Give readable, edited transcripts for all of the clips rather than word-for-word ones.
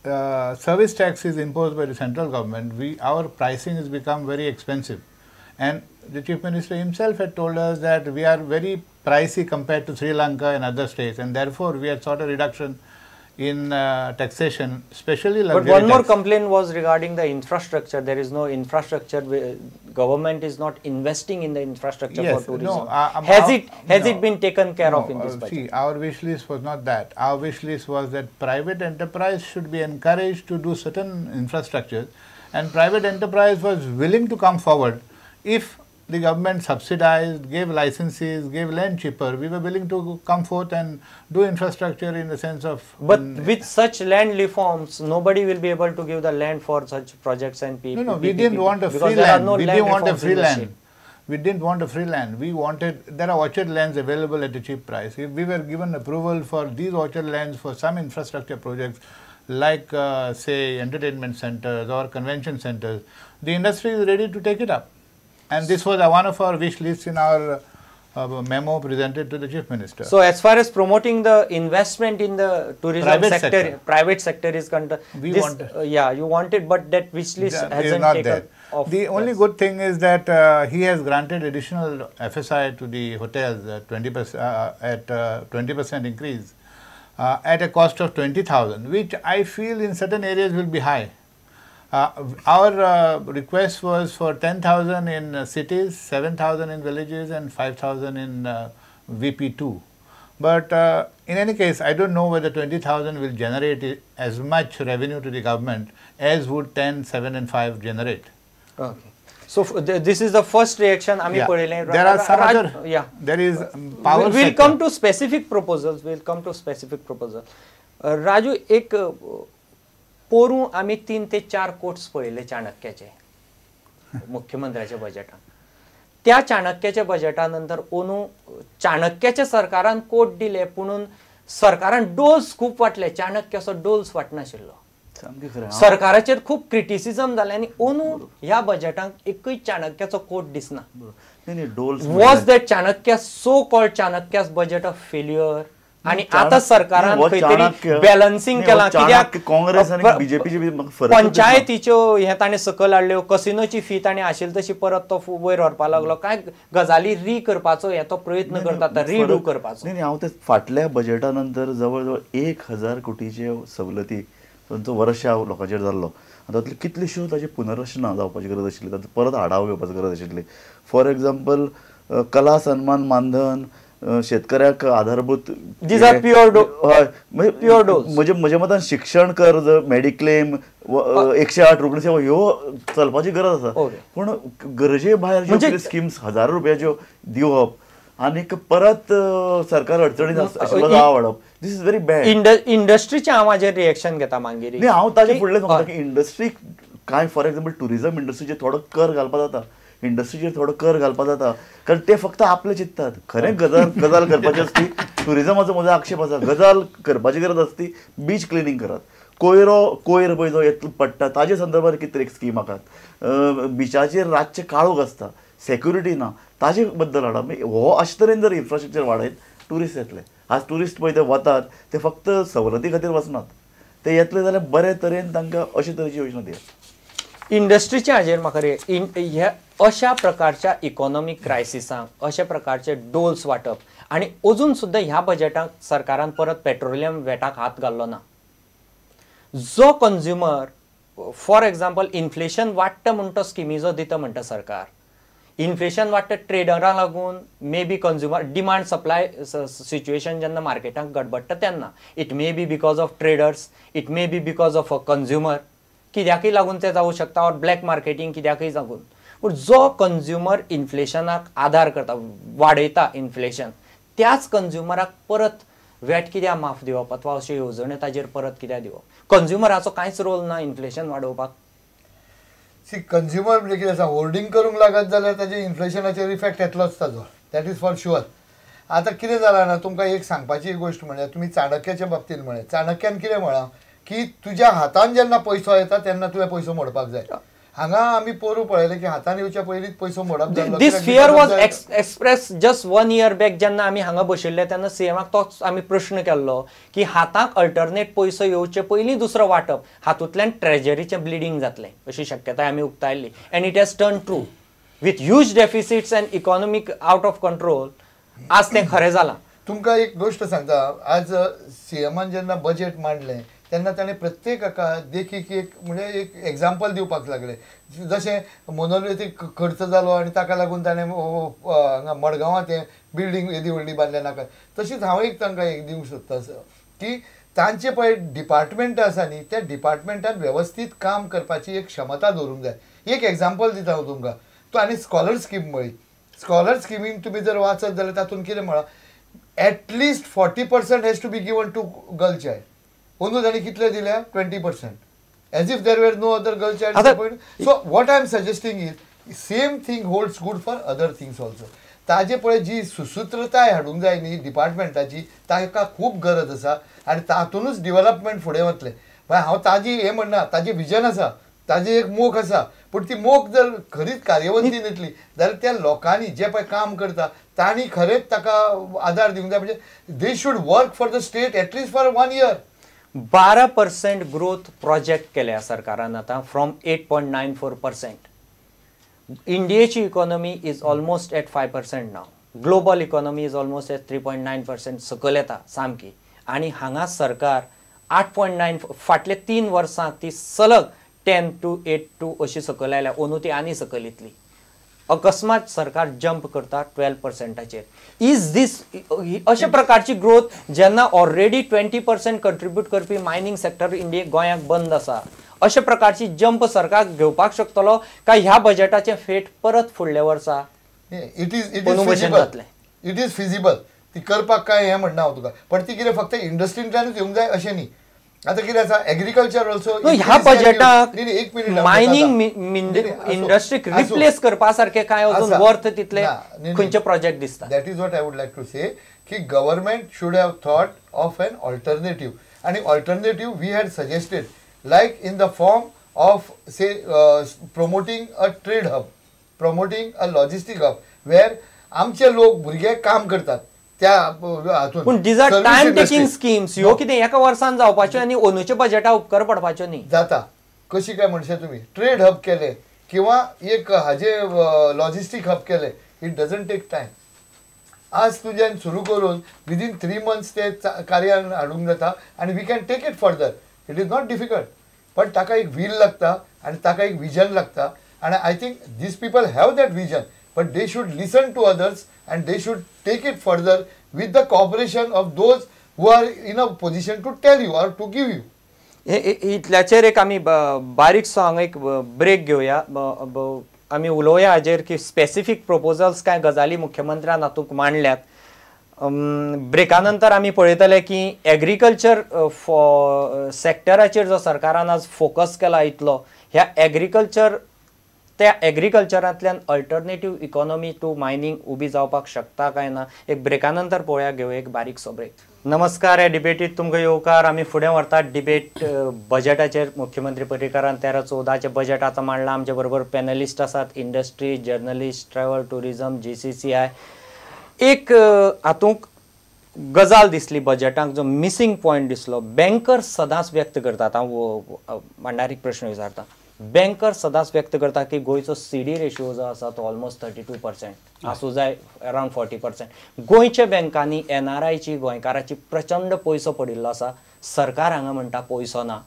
service tax is imposed by the central government, our pricing has become very expensive. And the Chief Minister himself had told us that we are very pricey compared to Sri Lanka and other states, and therefore we had sought a reduction in taxation, especially luxury. But one more complaint was regarding the infrastructure. There is no infrastructure. Government is not investing in the infrastructure for tourism. No, has it been taken care of in this budget? See, our wish list was not that. Our wish list was that private enterprise should be encouraged to do certain infrastructures, and private enterprise was willing to come forward if the government subsidized, gave licenses, gave land cheaper. We were willing to come forth and do infrastructure in the sense of... But with such land reforms, nobody will be able to give the land for such projects and people. No, no, we didn't want a free land. We didn't want a free land. We didn't want a free land. We wanted, there are orchard lands available at a cheap price. If we were given approval for these orchard lands for some infrastructure projects, like say entertainment centers or convention centers, the industry is ready to take it up. And this was one of our wish lists in our memo presented to the Chief Minister. So, as far as promoting the investment in the tourism sector, private sector is concerned, we want yeah, you want it, but that wish list hasn't not taken off. The only good thing is that he has granted additional FSI to the hotels at 20% increase at a cost of 20,000, which I feel in certain areas will be high. Our request was for 10,000 in cities, 7,000 in villages and 5,000 in VP2. But in any case, I don't know whether 20,000 will generate as much revenue to the government as would 10, 7 and 5 generate. Okay. So, this is the first reaction. Yeah. There are some other, yeah. There is power We'll come to specific proposals. We'll come to specific proposals. Raju, ek पोरू आमी 3 ते 4 quotes पळयले चाणक्याचे मुख्यमंत्र्याच्या बजेटान. त्या चाणक्याच्या बजेटा नंतर ओनू चाणक्याच्या सरकारान कोट दिले, पुणून सरकारान डोल्स खूब वाटले, चाणक्याचो डोल्स वाटनाशिल्लो. सरकाराचेर खूब क्रिटिसिजम जालें आनी ओनू ह्या बजेटाक एकूय चाणक्याचो कोट दिसना. Was that Chanakya so called Chanakya's budget of failure? आणि आता सरकारान खंय तरी बॅलन्सिंग केलां, कित्याक काँग्रेस आनी बीजेपीचे पंचायतीच्यो हे ताणें सकयल हाडल्यो, कसिनोची फी ताणें आशिल्ली तशी परत तो वयर व्हरपाक लागलो. कांय गजाली री करपाचो हे तो प्रयत्न करता, रिडू करपाचो. न्ही, हांव ते फाटल्या बजेटा नंतर जवळ जवळ 1000 कोटीच्यो सवलती तांचो वर्षाव लोकांचेर जाल्लो. आनी तातूंतल्यो कितल्योश्यो ताची पुनर्रचना जावपाची गरज आशिल्ली, तांचो परत आढावो घेवपाची गरज आशिल्ली. फॉर एग्जाम्पल, कला सन्मान मानधन, शेतकऱ्याक आधारभूत, हय, म्हज्या मतान शिक्षण कर्ज, मेडिक्लेम, 108 रुग्णसेवा ह्यो चलपाची गरज आसा. पूण गरजे भायर ज्यो स्किम्स हजारो रुपयाच्यो दिवप आनीक परत सरकार अडचणीत आशिल्लो दाव वाडप, this is very bad. इंडस्ट्रीचें हांव हाजेर रिएक्शन घेता मागीर. न्ही, हांव ताजे फुडलें सांगता की इंडस्ट्रीक कांय फॉर एग्जाम्पल टुरिजम इंडस्ट्रीचेर थोडो कर घालपा जाता, इंडस्ट्रीचेर थोडो कर घालपा जाता, कारण ते फक्त आपले चिंततात. खरें गजाल करपाची आसती, टुरिजमाचो म्हजो आक्षेप आसा, गजाल करपाची गरज आसती बीच क्लिनींग करात, कोयर पळय जो येतलो पडटा ताजे संदर्भात कितें तरी एक स्कीम आखात, बिचाचेर रातचें काळोख आसता, सेक्युरिटी ना, ताजे बद्दल हाडा. हो अशे तरेन जर इन्फ्रास्ट्रक्चर वाडयत ट्युरिस्ट येतले. आज ट्युरिस्ट पळय ते वतात ते फक्त सवलती खातीर वचनात, ते येतले जाल्यार बरे तरेन तांकां अशे तरेची योजना दियात. इंडस्ट्रीच्या हाजेर म्हाका ह्या अशा प्रकारच्या इकॉनॉमीक क्रायसिसांक अशा प्रकारचे डोल्स वांटप, आनी अजून सुद्दां ह्या बजेटाक सरकारान परत पेट्रोलियम वेटाक हात घाल्लो ना. जो कन्ज्युमर फॉर एग्जाम्पल इन्फ्लेशन वाडटा म्हण तो स्किमी जो दिता म्हणटा सरकार, इन्फ्लेशन वाडटा ट्रेडरांक लागून, may be consumer demand supply situation जेन्ना मार्केटाक गडबडटा तेन्ना, it may be because of traders, it may be because of a consumer, कित्याकय लागून तें जावूं शकता, ऑर ब्लॅक मार्केटींग कित्याकय लागून. पूण जो कन्ज्युमर इन्फ्लेशनाक आदार करता, वाडयता इन्फ्लेशन, त्याच कन्ज्युमराक परत वॅट कित्याक माफ दिवप अथवा अश्यो येवजण्यो ताजेर परत कित्याक दिवप? कन्ज्युमराचो कांयच रोल ना इन्फ्लेशन वाडोवपाक. सी, कन्ज्युमर म्हणजे कितें आसा, होर्डिंग करूंक लागत जाल्यार ताजे इन्फ्लेशनाचेर इफेक्ट येतलोच ताजो, that is for sure. आतां कितें जालां ना, तुमकां एक सांगपाची गोश्ट म्हळ्यार तुमी चाणक्याच्या बाबतींत म्हळें, चाणक्यान कितें म्हळां की तुज्या हातान जेन्ना पयसो येता तेन्ना तुवें पयसो मोडपाक जाय. हांगा आमी पोरू पळयलें की हातान येवच्या पयलींच पयसो मोडप जाल्लो. This fear was express just 1 year back. जेन्ना आमी हांगा बशिल्ले तेन्ना सीएमाक तोच आमी प्रश्न केल्लो की हाताक अल्टरनेट पयसो येवचे पयलीं दुसरो वांटप, हातूंतल्यान ट्रेजरीचें ब्लिडींग जातलें अशी शक्यताय आमी उक्तायल्ली. And it has turn true with huge deficits and economic out of control. आज तें खरें जालां. तुमकां एक गोश्ट सांगता, आज सीएमान जेन्ना बजेट मांडलें तेन्ना ताणें प्रत्येक हाका देखीक एक म्हणजे एक एग्जाम्पल दिवपाक लागले. जशें मोनोलिथीक खर्च जालो आनी ताका लागून ताणें हांगा मडगांवां तें बिल्डींग येदी व्हडली बांदल्या नाका. तशीच हांव एक तांकां एक दिवंक सोदता की तांचे पळय डिपार्टमेंट आसा न्ही, त्या डिपार्टमेंटान वेवस्थीत काम करपाची एक क्षमता दवरूंक जाय. एक एग्जाम्पल दिता हांव तुमकां, तो आनी स्कॉलर स्कीम म्हळी. स्कॉलर स्किमीन तुमी जर वाचत जाल्यार तातूंत कितें म्हळां, at least 40% has to be given to girl child. अंदू तांणी कितले दिल्या, 20%, as if there were no other girl child. So what I am suggesting is same thing holds good for other things also. ताजे पळय जी सुसूत्रताय हाडूंक जाय न्ही डिपार्टमेंटाची, ताका खूब गरज आसा आनी तातूंतच डिवलपमेंट फुडें वतलें. हांव ताजी हें म्हणना, ताजें विजन आसा, ताजी एक मोख आसा, पूण ती मोख जर खरीच कार्यवंतीन येतली जाल्यार त्या लोकांनी जे पळय काम करता तांणी खरेंच ताका आदार दिवंक जाय. म्हणजे they should work for the state at least for 1 year. 12% growth project केल्या सरकारान आतां from 8.94%. इंडियेची economy is almost at 5% now. Global economy is almost at 3.9% सकयल येता सामकी. आनी हांगा सरकार 8.9 फाटले 3 वर्सां ती सलग 10 to 8 to अशी सकयल आयल्या. अंदू ती आनी सकयल येतली. अकस्मात सरकार जंप करता 12%चेर. Is these अशा प्रकारची ग्रोथ जेन्ना ऑलरेडी 20% कंट्रीब्यूट करपी मायनींग सेक्टर इंडिये गोंयाक बंद आसा, अशा प्रकारची जंप सरकार घेवपाक शकतलो काय ह्या बजेटाचें फेट परत फुडल्या वर्सा it is feasible? It is feasible. ती करपाक काय हें म्हणना हांव तुका, पण ती कितें फक्त इंडस्ट्रींतल्यानूच येवंक जाय अशें न्ही. आतां कितें आसा, एग्रीकल्चर ऑल्सो ह्या बजेटाक मायनींग इंडस्ट्रीक रिप्लेस करपा सारके काय अजून वर्थ तितले खंयचे प्रोजेक्ट दिसता? That is what I would like to say की government should have thought of an alternative. आनी alternative we had suggested like in the form of say promoting a trade hub, promoting a logistic hub where आमचे लोक भुरगे काम करतात त्या हातून. पूण these are time taking schemes. ह्यो कितें एका वर्सान जावपाच्यो आनी अंदूच्या बजेटा उपकर पडपाच्यो न्ही. जाता कशी काय म्हणशे तुमी ट्रेड हब केले किंवा एक हाजे लॉजिस्टीक हब केले, it doesn't take time. आज तुज्यान सुरू करून विदीन 3 मंथ्स ते कार्यान हाडूंक जाता आनी we can take it further. It is not difficult, पण ताका एक व्हील लागता आनी ताका एक विजन लागता. आनी I think these people have that vision, but they should listen to others and they should take it further with the cooperation of those who are in a position to tell you or to give you. इतल्याचेर एक आमी बारीकसो हांगा एक break घेवया. आमी उलोवया हाजेर की स्पेसिफीक प्रपोजल्स कांय गजाली मुख्यमंत्र्यान हातूंत मांडल्यात. ब्रेका नंतर आमी पळयतले की एग्रीकल्चर सेक्टराचेर जो सरकारान आज फोकस केला इतलो, ह्या एग्रीकल्चर त्या एग्रीकल्चरांतल्यान अल्टरनेटीव इकॉनॉमी टू मायनींग उबी जावपाक शकता काय ना, एक ब्रेका नंतर पळोवया. घेवया एक बारीकसो ब्रेक. नमस्कार, ह्या डिबेटीत तुमकां येवकार. आमी फुडें व्हरतात डिबेट बजेटाचेर. मुख्यमंत्री पर्रीकारान 13-14 बजेट आतां मांडलां. आमचे बरोबर पॅनलिस्ट आसात, industry, journalist, travel, tourism, GCCI. एक हातूंत गजाल दिसली बजेटाक जो मिसिंग पॉयंट दिसलो, बँकर्स सदांच व्यक्त करतात. हांव भांडारीक प्रश्न विचारता, बँकर सदांच व्यक्त करता की गोंयचो CD ratio जो आसा तो ऑलमोस्ट 32% आसूं जाय, अरावंड 40%. गोंयच्या बँकांनी NRIची गोंयकाराची प्रचंड पयसो पडिल्लो आसा. सरकार हांगा म्हणटा पयसो ना,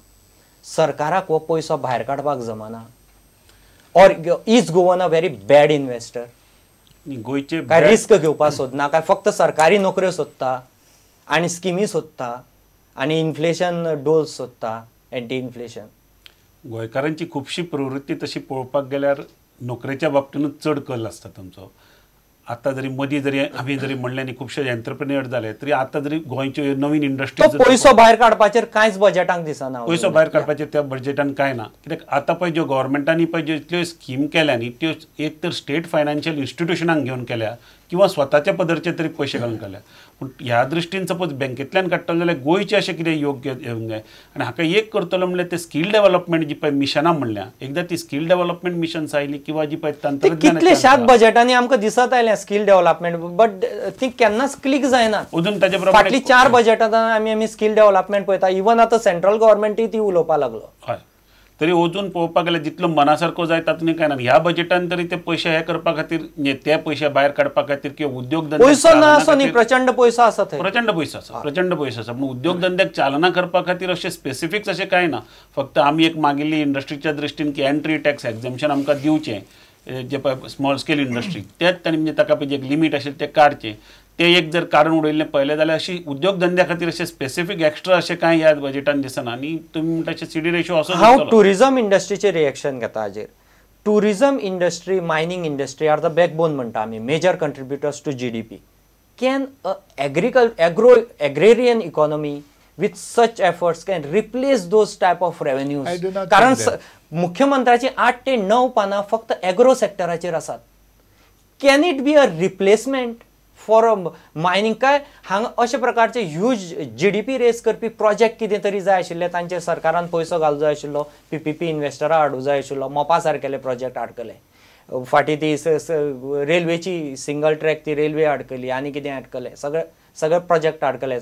सरकाराक हो पयसो भायर काडपाक जमना. Or is Goan a very bad investor? गोंयचे काय रिस्क घेवपाक सोदना, काय फक्त सरकारी नोकऱ्यो सोदता आनी स्किमी सोदता आनी इन्फ्लेशन डोल्स सोदता, एंटी इन्फ्लेशन? गोंयकारांची खुबशी प्रवृत्ती तशी पळोवपाक गेल्यार नोकरेच्या बाबतीनूच चड कल आसता तांचो. आतां जरी मदीं जरी आमी जरी म्हणलें न्ही खुबशे एंटरप्रेन्युअर जाले तरी आतां जरी गोंयच्यो नवीन इंडस्ट्री पयसो भायर काडपाचेर कांयच बजेटाक दिसना. पयसो भायर काडपाचेर त्या बजेटान कांय ना, कित्याक आतां पळय ज्यो गव्हर्मेंटांनी पळय ज्यो इतल्यो स्कीम केल्या न्ही त्यो एक तर स्टेट फायनान्शियल इन्स्टिट्युशनांक घेवन केल्या किंवा स्वताच्या पदरचे तरी पयशे घालून काडल्या. पूण ह्या दृश्टीन सपोज बँकेंतल्यान काडटलो जाल्यार गोंयचें अशें कितें योग्य येवंक जाय. आनी हाका एक करतलो म्हणल्यार ते स्कील डेव्हलपमेंट जी पळय मिशनां म्हणल्या, एकदां ती स्कील डेव्हलपमेंट मिशन्स आयली किंवा जी पळय तंत्रज्ञान कितलेशाच बजेटांनी आमकां दिसत आयलें स्कील डेव्हलपमेंट, बट ती केन्नाच क्लिक जायना. अजून ताजे प्रमाणे फाटली 4 बजेटां आमी स्कील डेव्हलपमेंट पळयता, इवन आतां सेंट्रल गव्हर्मेंटूय ती उलोवपाक लागलो. हय, तरी अजून पळोवपाक गेल्यार जितलो मना सारको जाय तातूंत कांय ना. ह्या बजेटान तरी ते पयशे हे करपा खातीर, ते पयशे भायर काडपा खातीर किंवा उद्योग धंद्याक पयसो ना असो न्ही, प्रचंड पयसो आसा थंय, प्रचंड पयसो आसा, प्रचंड पयसो आसा. पूण उद्योग धंद्याक चालना करपा खातीर अशें स्पेसिफीक अशें कांय ना. फक्त आमी एक मागिल्ली इंडस्ट्रीच्या दृश्टीन की एंट्री टॅक्स एक्झेम्पशन आमकां दिवचें जे पळय स्मॉल स्केल इंडस्ट्री, तेच तांणी म्हणजे ताका पळय एक लिमीट आशिल्लें तें काडचें, ते एक जर कारण उडयल्लें पळयलें जाल्यार अशी उद्योगधंद्या खातीर अशें स्पेसिफीक एक्स्ट्रा अशें कांय ह्या बजेटान दिसना. आनी तुमी म्हणटा अशें सीडी रेशो असो. हांव टुरिजम इंडस्ट्रीचें रिएक्शन घेता हाजेर. Tourism industry, mining industry are the backbone म्हणटा आमी, major contributors to GDP. Can agrarian economy with such efforts can replace those type of revenues? कारण मुख्यमंत्र्याची 8 ते 9 पानां फक्त एग्रो सेक्टराचेर आसात. Can it be a replacement for a mining? काय हांगा अशे प्रकारचे ह्यूज जीडीपी रेज करपी प्रोजेक्ट कितें तरी जाय आशिल्ले, तांचेर सरकारान पयसो घालूंक जाय आशिल्लो, पीपीपी इन्वेस्टरां हाडूंक जाय आशिल्लो, मोपा सारकेले प्रोजेक्ट आडकले, फाटीं ती रेल्वेची सिंगल ट्रॅक ती रेल्वे आडकली, आनी कितें आडकलें, सगळे सगळे प्रोजेक्ट आडकले,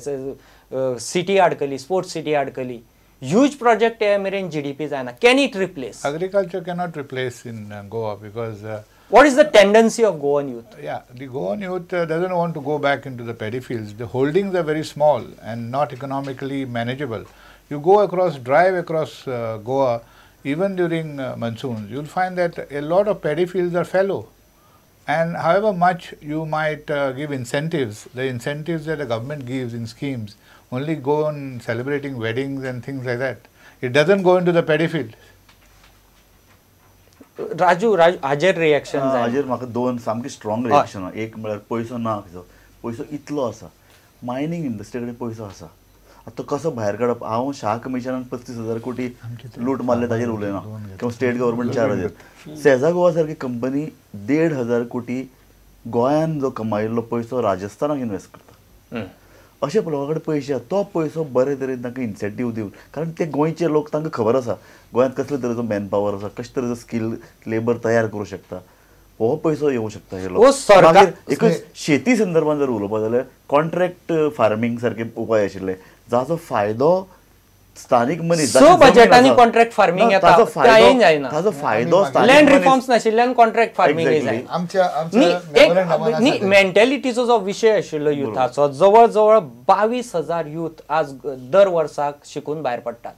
सिटी आडकली, स्पोर्ट्स सिटी आडकली. ह्यूज प्रोजेक्ट हे मेरेन जीडीपी जायना. Can it replace? Agriculture cannot replace in Goa because what is the tendency of Goan youth? Yeah, the Goan youth doesn't want to go back into the paddy fields. The holdings are very small and not economically manageable. You go across, drive across Goa, even during monsoons, you'll find that a lot of paddy fields are fallow. And however much you might give incentives, the incentives that the government gives in schemes only go on celebrating weddings and things like that. It doesn't go into the paddy field. Raju, हाजेर reaction जाय. हाजेर म्हाका दोन सामकी strong reaction. एक म्हळ्यार पयसो ना, पयसो इतलो आसा, मायनींग इंडस्ट्री कडेन पयसो आसा, आतां तो कसो भायर काडप? हांव शाह कमिशनान 35,000 कोटी लूट मारले ताजेर उलयना, किंवा स्टेट गव्हर्मेंट 4,000. सेझा गोवा सारकी कंपनी 1,500 कोटी गोंयान जो कमायिल्लो पयसो राजस्थानाक इन्वेस्ट करता. अशे लोकां कडेन पयशे आसा, तो पयसो बरे तरेन तांकां इन्सेंटीव दिवन, कारण ते गोंयचे लोक तांकां खबर आसा गोंयांत कसले तरेचो मॅन पावर आसा, कशे तरेचो स्कील लेबर तयार करूं शकता, हो पयसो येवं शकता हे लोक. मागीर एकच शेती संदर्भात जर उलोवपा जाल्यार कॉन्ट्रॅक्ट फार्मींग सारके उपाय आशिल्ले जाचो फायदो स्थानीक मनीस, बजेटांनी कॉन्ट्रॅक्ट फार्मींग येता, ताचो फायदो लँड रिफॉर्म्स नाशिल्ल्यान कॉन्ट्रॅक्ट फार्मींग जाय. न्ही, मेंटॅलिटीचो जो विशय आशिल्लो युथाचो, जवळ जवळ 22,000 यूथ आज दर वर्साक शिकून भायर पडटात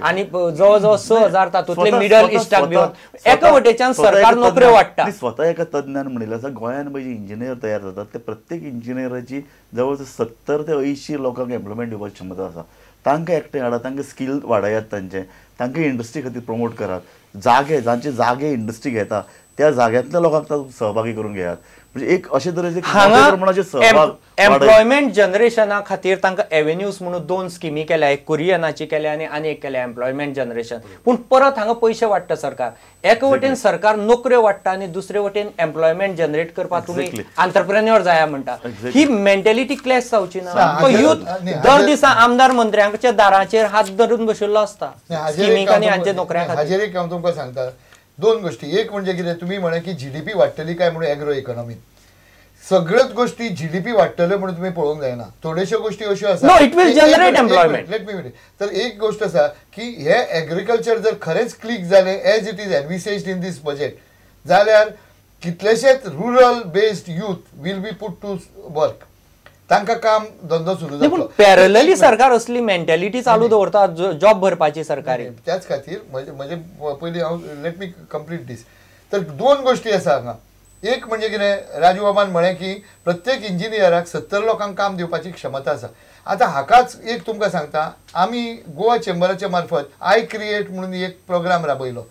आनी जवळ जवळ 6,000 तातूंतले मिडल इस्टाक घेवन एका वटेच्यान सरकार नोकऱ्यो वाडटा. स्वता एका तज्ञान म्हणिल्लें आसा, गोंयांत पळय जे इंजिनियर तयार जातात ते प्रत्येक इंजिनियराची जवळ जवळ 70 ते 80 लोकांक एम्प्लॉयमेंट दिवपाची क्षमता आसा. तांकां एकठांय हाडात, तांकां स्कील वाडयात तांचे, तांकां इंडस्ट्री खातीर प्रमोट करात. जागे जांचे जागे इंडस्ट्री घेता त्या जाग्यांतल्या लोकांक तातूंत सहभागी करून घेयात. म्हणजे एक अशे तरेचे प्रमाणाचे सहभाग एम्प्लॉयमेंट जनरेशना खातीर तांकां एव्हेन्यूज म्हणून 2 स्किमी केल्या, एक कुरियनाची केल्या आनी एक केल्या एम्प्लॉयमेंट जनरेशन. पूण परत हांगा पयशे वाडटा सरकार, एका वटेन सरकार नोकऱ्यो वाडटा आनी दुसरे वटेन एम्प्लॉयमेंट जनरेट करपाक तुमी आंतरप्रेन्योर जाया म्हणटा. ही मेंटॅलिटी क्लॅश जावची ना. यूथ दर दिसा आमदार मंत्र्यांच्या दाराचेर हात धरून बशिल्लो आसता स्किमीक आनी हांच्या नोकऱ्यां खातीर. हाजेर एक हांव तुमकां सांगता दोन गोष्टी. एक म्हणजे कितें, तुमी म्हळें की जीडीपी वाडटली काय म्हणून एग्रो इकॉनॉमीन सगळ्योच गोष्टी जीडीपी वाडटल्यो म्हणून तुमी पळोवंक जायना. थोड्योश्यो गोष्टी अश्यो आसा, no it will generate employment. Let me minute. तर एक गोष्ट आसा की हे एग्रीकल्चर जर खरेंच क्लिक जालें as it is envisaged in this budget जाल्यार कितलेशेच rural based youth will be put to work, तांकां काम धंदो सुरू जातलो. पॅरलली सरकार असली मेंटॅलिटी चालू दवरता जॉब भरपाची सरकारी, त्याच खातीर म्हजे पयलीं हांव let me complete दीस. तर दोन गोष्टी आसा हांगा. एक म्हणजे कितें, राजू बाबान म्हळें की प्रत्येक इंजिनियराक 70 लोकांक काम दिवपाची क्षमता आसा. आतां हाकाच एक तुमकां सांगता, आमी गोवा चेंबराच्या मार्फत I create म्हणून एक प्रोग्राम राबयलो.